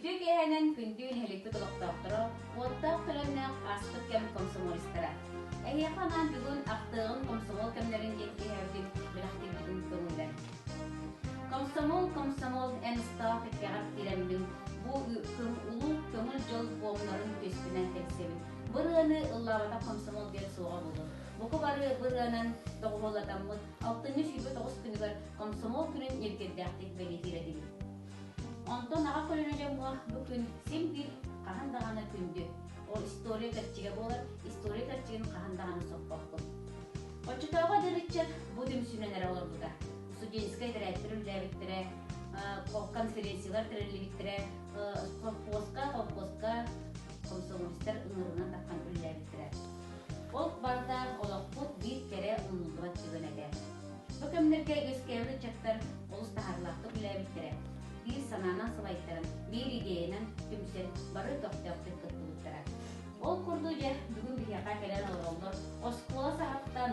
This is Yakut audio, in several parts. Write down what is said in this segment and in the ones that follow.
Үтүө киэһэнэн күндү нэһиликпит олохтоохторо, уоттаах төлөннөөх ааспыт кэм комсомолистара. Эһиэхэ анаан бүгүн ахтыаҕын комсомол кэмнэрин диэн киэһэбитин бэлэхтиирбитин көҥүллэр. Комсомол, комсомол, эн ыстаах кэккэҕэр киирэммин, бу улуу көҥүл дьол буомнарын түөспүнэн кэлсэбин. Бу ырыаны ыллаабатах комсомол диэн суоҕа буолуо. Бука бары бу ырыанан доҕуһуоллатаммыт алтынньы 29 күнүгэр комсомол күнүн ньиргирдээхтик бэлиэтиир этибит. Онтон аҕа көлүөнэ дьоҥҥо бу күн син биир хаһан даҕаны күндү. Ол история кэрчигэ буолар, история кэрчигин хаһан даҕаны соппоккун. Оччотооҕу эдэр ыччат бу түмсүүнэн эрэ олорбута. Студенческай этэрээттэр үлэлээбиттэрэ, конференциялар тэриллибиттэрэ, холкуоска, холкуоска комсомолецтар ыҥырынан таххан үлэлээбиттэрэ. Ол барыта олохпут биир кэрэ умнуллубат түгэн этэ. Бу кэмнэргэ үөскээбит ыччаттар олус таһаарыылаахтык үлэлээбиттэрэ, биир санаанан салайтаран, биир идиэйэнэн түмсэн бары көхтөөхтүк кыттыбыттара. Ол курдук дьэ бүгүн биһиэхэ кэлэн олороллор оскуола саҕаттан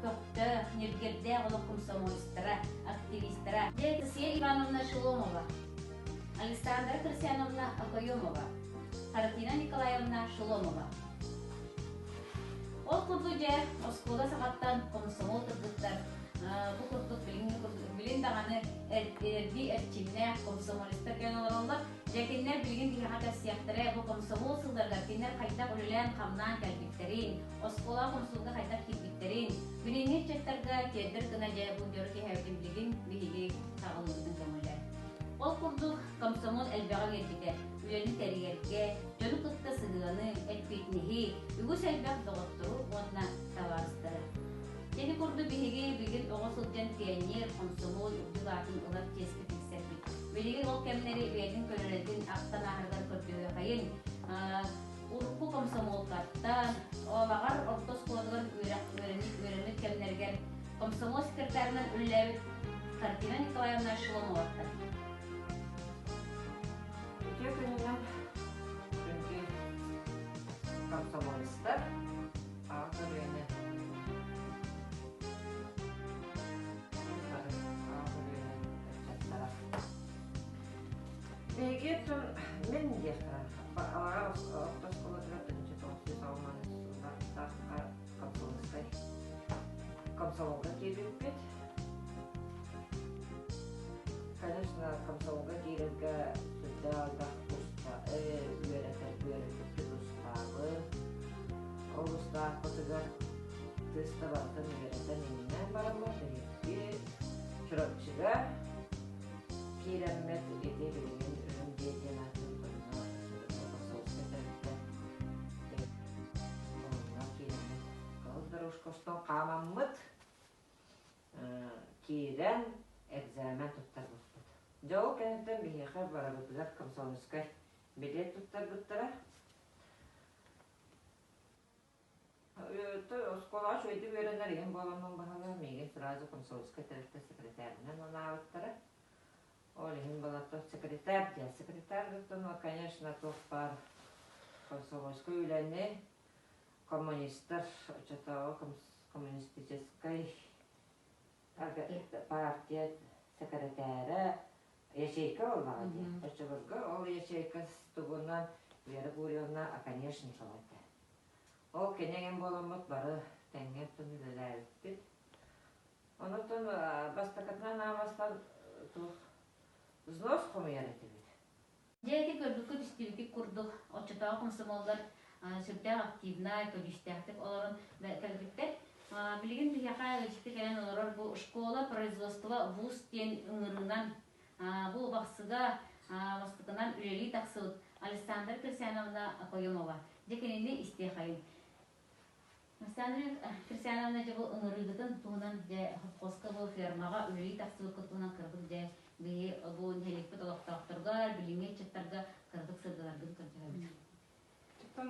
көхтөөх, ньиргирдээх олох комсомолецтара, активистара Анастасия Ивановна Шеломова, Александра Крысяновна Окоемова, Харатина Николаевна Шеломова. Ол курдук дьэ оскуола саҕаттан комсомол кыргыттар бу курдук билин даҕаны эрдии эрчимнээх комсомолистар кэлэн олороллор. Дьэ кинилэр билигин биһиэхэ кэпсиэхтэрэ бу комсомол сылларыгар кинилэр хайдах үлэлээн-хамнаан кэлбиттэрин, оскуола комсомолга хайдах киирбиттэрин, билиҥҥи ыччаттарга тиэрдэр гына дьэ бу дьоро киэһэбитин билигин биһиги саҕалыыбытын көҥүлэ. Ол курдук комсомол элбэҕи биэрбитэ, үлэни тэрийэргэ, дьону кытта сыһыаны, эппиэтинэһи, үгүс элбэх доҕоттору уонна табаарыстары. Ити курдук биһиги билигин оҕо сылдьан пионер, комсомол үрдүк аатын ылар чиэскэ тиксэрбит. Билигин ол кэмнэри бэйэтин көлүөнэтин ахтан ааһарыгар көрдөһүөхэйин. Урукку комсомолкаттан, Алаҕар орто оскуолатыгар үөрэх үөрэммит үөрэммит кэмнэригэр комсомол секретарынан үлэлээбит Хартина Николаевна Шеломоваттан. Үтүө күнүнэн күндү комсомолистар, аҕа көлүөнэ бары аҕа көлүөнэ ыччаттара. Биһиги мин диэххэ Алаҕар орто оскуолатыгар 1990 сыллаахха комсомольскай комсомолга киирбиппит. Конечно, комсомолга киирэргэ сүрдээх элбэх уста үөрэтэр үөрэппиппит устаабы. Ол устаахпытыгар тыс да барытын үөрэтэн иҥнэн бараммыт биһиги Чурапчыга киирэммит ити билигин Үрүҥ Биэ диэн ааттыыр дьонно комсомольскай тэрилтэ онно киирэммит кыһыл дорожка устан хаамаммыт киирэн экзамен туттарбыппыт. Дьэ ол кэнниттэн биһиэхэ барыбытыгар комсомольскай билиэт туттарбыттара. Оскуолаҕа үчүгэйдик үөрэнэр ийэм буоламмын баһылыга миигин сразу комсомольскай тэрилтэ секретарынан анаабыттара. Ол иһин балартан секретарь диэн. Секретарь конечно, туох баар комсомольскай үлэни коммунистар оччотооҕу коммунистическай партия сэкирэтээрэ ячейка буоллаҕа дии. Оччолорго ол ячейка тугунан Вера Гурьевна Оконешникова этэ. Ол кини эҥин буоламмыт бары тэҥҥэ оттон үлэлээбиппит. Онтон бастакытынан аамастан туох взнос хомуйар этибит. Дьэ ити көрбүккүт истибиккит курдук оччотооҕу комсомоллар сүрдээх активнай, көдьүүстээхтик олорон кэлбиттэр. Билигин биһиэхэ ыалдьытты кэлэн олорор бу школа производства вуз диэн ыҥырыынан бу Бахсыга бастакынан үлэлии тахсыбыт Александра Крисяновна Окоемова. Дьэ кинини истиэхэйин. Александра Крисяновна дьэ бу ыҥырыыгытын туһунан дьэ совхозка бу фермаҕа үлэлии тахсыбыккыт туһунан кырдык дьэ биһи бу нэһилиэкпит олохтоохторугар, билиҥҥи ыччаттарга кырдык сырдыларгын көрдөһөбүт. Оттон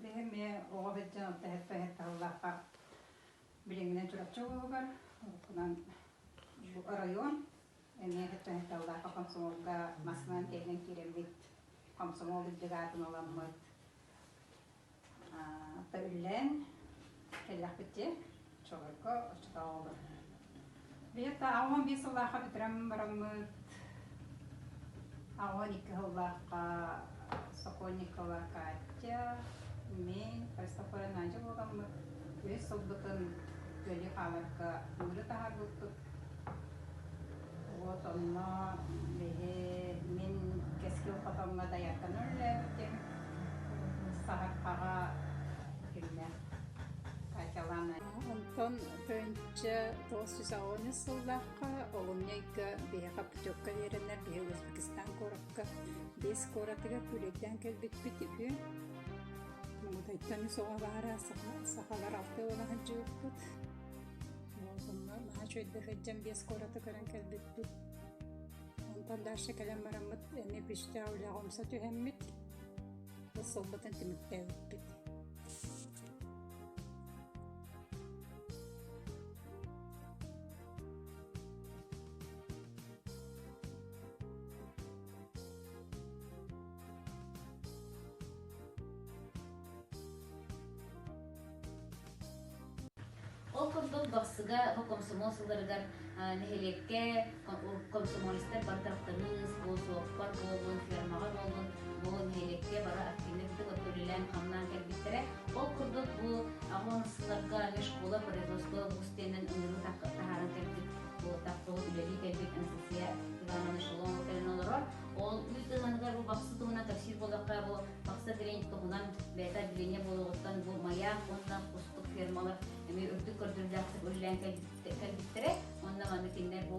биһи эмиэ оҕо сылдьан алтыһар таһыллаахха билиҥҥинэн Чурапчы улууһугар, уруккунан оройуон эмиэ таллаахха комсомолга массынан тиэнэн киирэммит комсомол үрдүк аатын ыламмыт Үллээн кэллэхпит дии, оччолорго оччотооҕулар. Биир 85 сыллаахха бүтэрэн бараммыт. 82 сыллаахха Сокольникова Катя, мин, Христофор Надя буоламмыт үһүс сылбытын күөлү хааларга ыҥыры таһаарбыппыт. Вот онно биһи мин Кэскил хотоҥҥо дайартан үлэлээбитим. Саһархаҕа кимнэ Катялаана. Онтон тыһыынча 983 сыллаахха олунньу ыйга биһиэхэ путевка биэрэннэр биһи Узбекистан куоракка биэс куоратыгар күүлэйдээн кэлбиппит үһү. Муҥутайтан үс оҕо баара, сахалар алта буола сылдьыбыппыт. Онно наһаа үчүгэйдик сылдьан биэс куораты көрөн кэлбиппит. Онтон дальше кэлэн бараммыт эмиэ күүстээх үлэҕэ умса түһэммит, бу сылбытын түмүктээбиппит. Ол курдук Бахсыга бу комсомол сылларыгар нэһилиэккэ комсомолецтар бары таптаныыс, бу суоппар буоллун, фермаҕа буоллун, бу нэһилиэккэ бары активнай үлэлээн хамнаан кэлбиттэрэ. Ол курдук бу аҕыс сылларга школа производство вуз диэнэн ыҥырыы таһааран кэлбит, бу таптал үлэлии кэлбит Анастасия Ивановна Шеломова кэлэн олорор. Ол үүт ыһаныгар бу Бахсы туһунан кэпсиир буоллахха, бу Бахсы отделение туһунан бэйэтэ отделение буолуоҕуттан бу Маяк уонна Кустук фермалар эмиэ үрдүк көрдөрүүлээхтик үлэлээн кэлбиттэрэ. Онно манна кинилэр бу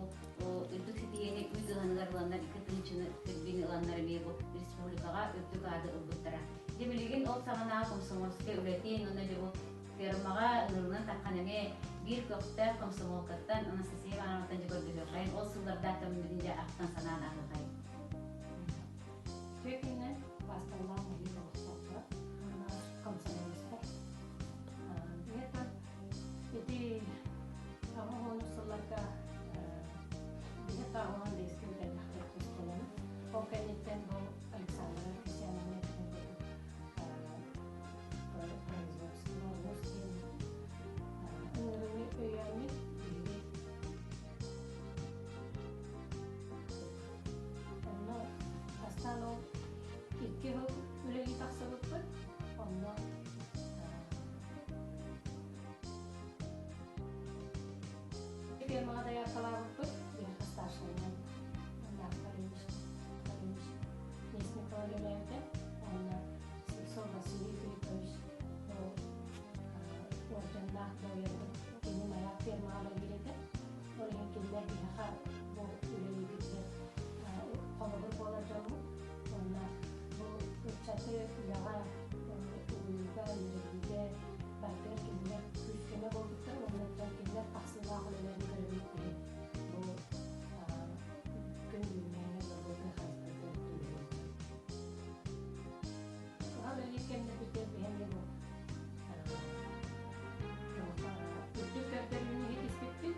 үрдүк ситиһиини үүт ыһаныгар ыланнар икки тыһыынчаны кирбиини ыланнар эмиэ бу республикаҕа үрдүк ааты ылбыттара. Дьэ билигин ол саҕанааҕы комсомольскай үлэтин уонна дьэ бу фермаҕа ыҥырынан таххан эмиэ биир көхтөөх комсомолкаттан Анастасия Ивановнаттан дьэ көрдөһүөххэйин, ол сыллардаах кэммитин дьэ ахтан санаан ааһыахайын. Үтүө күнүнэн басталлаах нэһилиэк олохтоохторо уонна комсомолецтар. Биһиэхэ ити 80 сылларга биһиэхэ 85-кэ бүтэрдэхтэр оскуоланы. Ол кэнниттэн бу Александра Кисяновна эппитин курдук производство вуз диэн ыҥырыыны өйөөммүт биһиги Онно бастаан ол икки сыл үлэлии тахсыбыппыт. Онно фермаҕа дояркалаабыппыт. Биһиэхэ старшайынан Ильич Ильич Местникова үлэлээбитэ. Уонна Слепцов Василий Филиппович ол орденнаах доярбыт кини маяк фермаҕа үлэлиир этэ. Ол иһин кинилэр биһиэхэ бу үлэлиирбитигэр холобур буолар дьоммут. Уонна бу ыччаты үлэҕэ угуйууга, үөрэтиигэ барытыгар кинилэр күүс-көмө буолбуттар уонна кинилэр тахсыылаах үлэлэрин көрөбүт биһи бу күн бүгүҥҥээҥҥэ дорогой хаһаайыстыбата үлэлиир. Туһа үлэлиир кэмнэрбитигэр биһи эмиэ бу үрдүк көрдөрүүнү иһитиспиппит.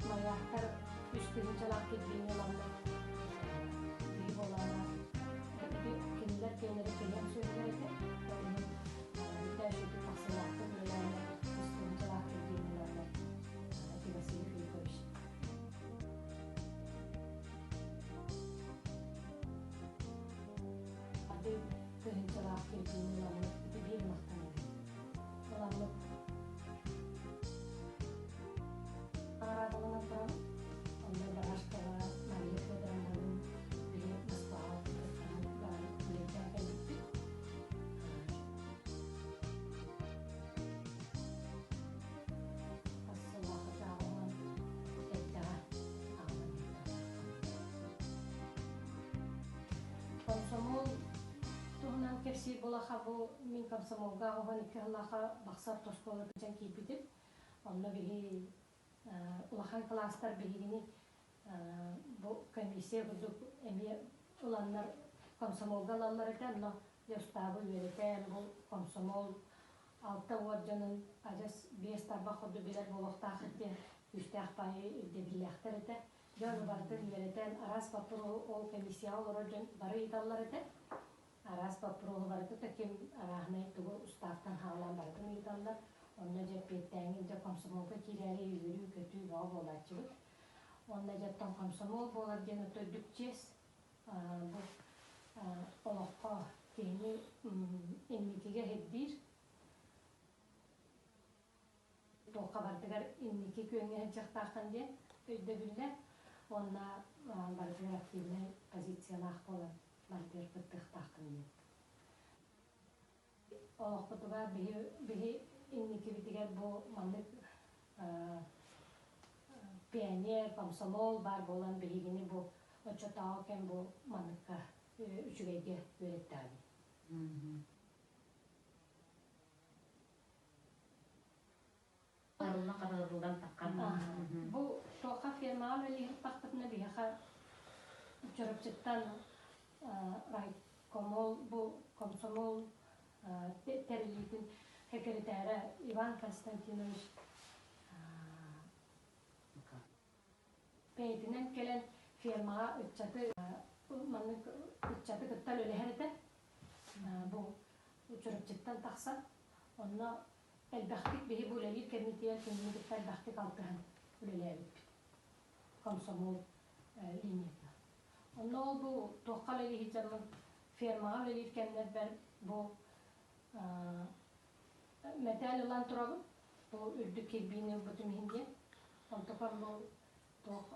Маяктар үс тыһыынчалаах кирбиини ыланнар биһи буолаана кинилэр киэннэрэ кэлиэн сүөһүлэр этэ. Ол иһин бүтэ үчүгэй тахсыылаахтык үлэлээннэр үс тыһыынчалаах кирбиини ыланнар Василий Филиппович тыһыынчалаах кирбиини ыламмыт ити биир махтанабын. Ыламмыт наҕараадаланан турабын. Онно Барашкова Мария Федоровналыын били Москваҕа кыттан баран үлэлээн кэлбиппит. Хас сыллаахытааҕы эттэҕэ аҕалан Комсомол туһунан кэпсиир буоллахха, бу мин комсомолга 12 сыллаахха Бахсар оскуолатыттан киирбитим. Онно биһи улахан кылаастар биһигини бу комиссия курдук эмиэ ыланнар комсомолга ылаллар этэ. Онно устаабы үөрэтэн, бу комсомол алта уордьанын адьас биэс тарбах курдук билэр буолуохтаах диэн күүстээх баайы ирдэбиллээхтэр этэ. Дьон барытын үөрэтэн, араас боппуруоһу ол комиссияҕа олорор дьон бары ыйыталлар этэ. Араас боппуруоһу барыта да ким арааһынай тугу устаахтан хаалаан барытын ыйыталлар. Онно дьэ эппиэттээҥҥин дьэ комсомолга киирээри үөрүү-көтүү бөҕө буолааччыбыт. Уонна дьэ оттон комсомол буолар диэн оттон үрдүк чиэс. Бу Туохха барытыгар инники күөҥҥэ сылдьыахтааххын диэн өйдөбүллэр уонна барытыгар активнай позициялаах буолан барытыгар кыттыахтааххын диэн. Олохпутугар биһи, биһи инникибитигэр бу маннык пионер, комсомол баар буолан биһигини бу оччотооҕу кэм бу манныкка үчүгэйгэ үөрэттэҕин. Арыллан хатарыллан таххан. Бу туохха фермаҕа үлэлиир биһиэхэ Чурапчыттан райкомол бу комсомол тэриллиитин секретаря Иван Константинович бэйэтинэн кэлэн фермаҕа ыччаты маннык ыччаты кытта үлэлэһэр этэ. Бу Чурапчыттан тахсан онно элбэхтик биһи бу үлэлиир кэмитиэр кинини кытта элбэхтик алтыһан үлэлээбиппит. Комсомол линията. Онно ол бу туохха үлэлии сылдьаммын фермаҕа үлэлиир кэмнэрбэр бу мэтээл ылан турабын. Бу үрдүк кирбиини ылбытым иһин диэн. Онтукам бу туох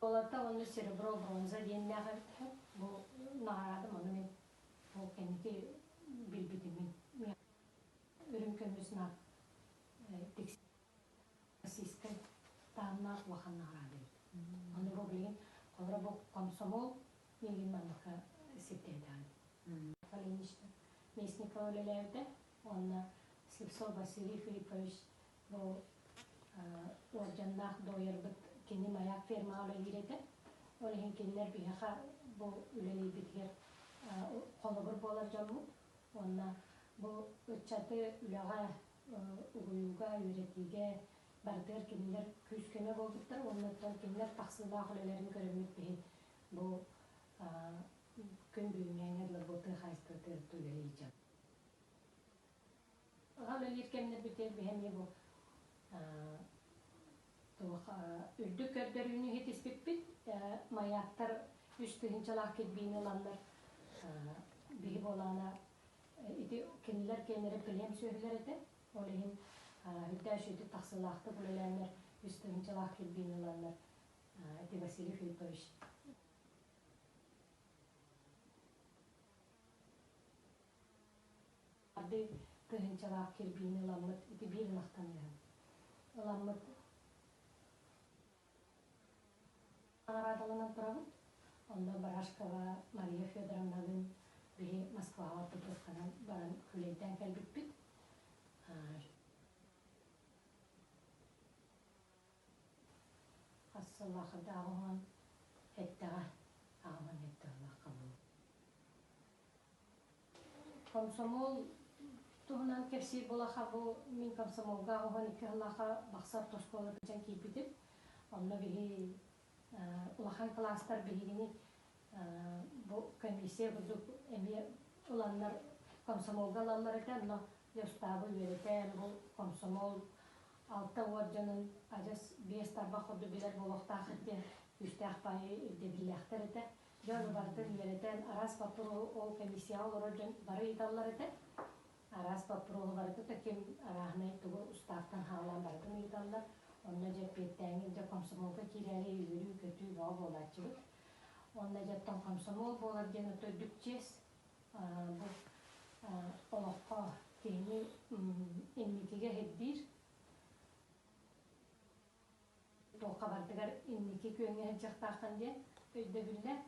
Буоларта уонна серебро, бронза диэннээх эбит Бу наҕараадам ону мин бу кэнники билбитим мин. Үрүҥ көмүс наар российскай таһымнаах улахан наҕараада эбит. Ону бу билигин холобура бу комсомол миигин манныка сирдээтэҕин. Ильинична Местникова үлэлээбитэ уонна Слепцов Василий Филиппович Бу уордьаннаах дуойарбыт кини маяк фермаҕа үлэлиир этэ. Ол иһин кинилэр биһиэхэ бу үлэлиирбитигэр холобур буолар дьоммут. Уонна бу ыччаты үлэҕэ угуйууга, үөрэтиигэ барытыгар кинилэр күүс-көмө буолбуттар. Уонна оттон кинилэр тахсыылаах үлэлэрин көрөммүт биһи бу күн бүгүҥҥээҥҥэ дылы бу тыа хаһаайыстыбатыгар үлэлии дьон. Аҕам үлэлиир кэмнэрбитигэр биһи эмиэ бу туох үрдүк көрдөрүүнү иһитиспиппит. Маяктар үс тыһыынчалаах кирбиини ыланнар биһи буолаана ити кинилэр киэннэрэ плем сүөһүлэр этэ. Ол иһин үрдээх үчүгэйдик тахсыылаахтык үлэлээннэр үс тыһыынчалаах кирбиини ыланнар ити Василий Филиппович Арды тыһыынчалаах кирбиини ыламмыт ити биир ынахтан ыаһын. Ыламмыт наҕараадаланан турабыт. Онно Барашкова Мария Федоровналыын биһи Москваҕа путевканан баран күүлэйдээн кэлбиппит. Хас сыллаахырда аҕыһан эттэҕэ, аҕабан эттэҕэ буолуо. Комсомол туһунан кэпсиир буоллахха, бу мин комсомолга 12 сыллаахха Бахсар оскуолатыттан киирбитим. Онно биһи улахан кылаастар биһигини бу комиссия курдук эмиэ ыланнар комсомолга ылаллар этэ. Онно устаабы үөрэтэн, бу комсомол алта уордьанын адьас биэс тарбах курдук билэр буолуохтаах диэн күүстээх баайы ирдэбиллээхтэр этэ. Дьон барытын үөрэтэн, араас боппуруоһу ол комиссияҕа олорор дьон бары ыйыталлар этэ. Араас боппуруоһу барыта да ким арааһынай тугу устааптан хаалаан барытын ыйыталлар. Онно дьэ эппиэттээҥҥин дьэ комсомолга киирээри үөрүү-көтүү бөҕө буолааччыбыт. Уонна дьэ оттон комсомол буолар диэн ото үрдүк чиэс. Бу олоххо киһини инникигэ ирдиир. Туохха барытыгар инники күөҥҥэ сылдьыахтааххын диэн өйдөбүллэр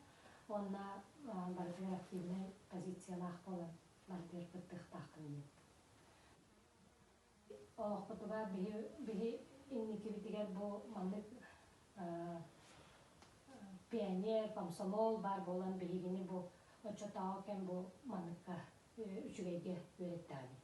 уонна барытыгар активнай позициялаах буолан барытыгар кыттыахтааххын диэн. Олохпутугар биһи, биһи инникибитигэр бу маннык пионер, комсомол баар буолан биһигини бу оччотооҕу кэм бу манныкка үчүгэйгэ үөрэттэҕин.